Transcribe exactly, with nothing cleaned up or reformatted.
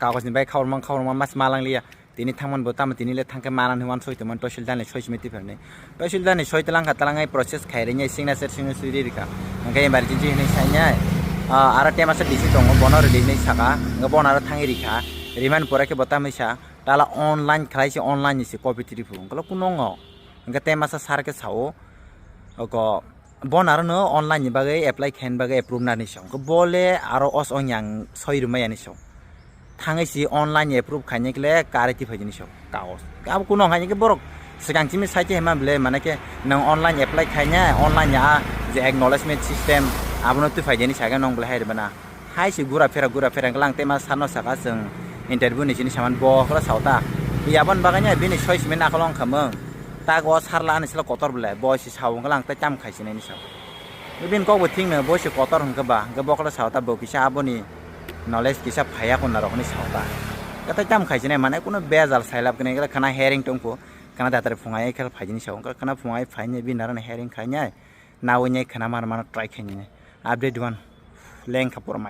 Kagoj ni bai khaurma khaurma mas malang liya. Tini thangman bo tamo tini le thangke manan hwnwi soi tongmani toisil dani soi simi tiphar ni. Toisil dani soi talang kha talang ai process khai rinai signature signature ri rikha. Hwnkhe emergency hwnwi sainai. Ah, aro tema sa D C tongo bono rwdi hwnwi saka. Hwnkhe bono aro thangwi rikha. Riman pore khe bo tamwi sa. Tala online khlai se online ni se copy tiri phuru. Hwnkhe kuno ngo. Hwnkhe tema sa sar khe sao. Oko Bon aro no online ni bagwi apply khaini bagwi approve nani song. Bo le aro os ong yang soi rwmai ani song. Thangwi si online ni approve khaini kle kare ti phaini song. Kaos. Abo kuno hai ni borok swkang chimi sai te hema bele mane ke nang online apply khaini online ya je acknowledgement system abono tu phaini saga nong bele hai rwmana. Hai si gura phera gura phera lang tema sano saka song interview ni sini saman bo kala sauta. Yabon baganya bini soi simi nakolong khamung. Tak o sarla ani sila kotor bele bo si sao lang tai tam khai sinai ni song. Bini kok bo thik no bo se kotor hwnkhe ba, hwnkhe bo khe sao ta bo kisa aboni knowledge kisa phaiya ko narok hinwi sao ta. Khe tai tam khai sinai mane kuno bejal sailab kene khe khana hearing tongkho, khana datar phungai khe phaijini sao, khana phungai phaini bini narani hearing khainai, nawi nai khana mar mano try khainai. Update one lengkha pura mai.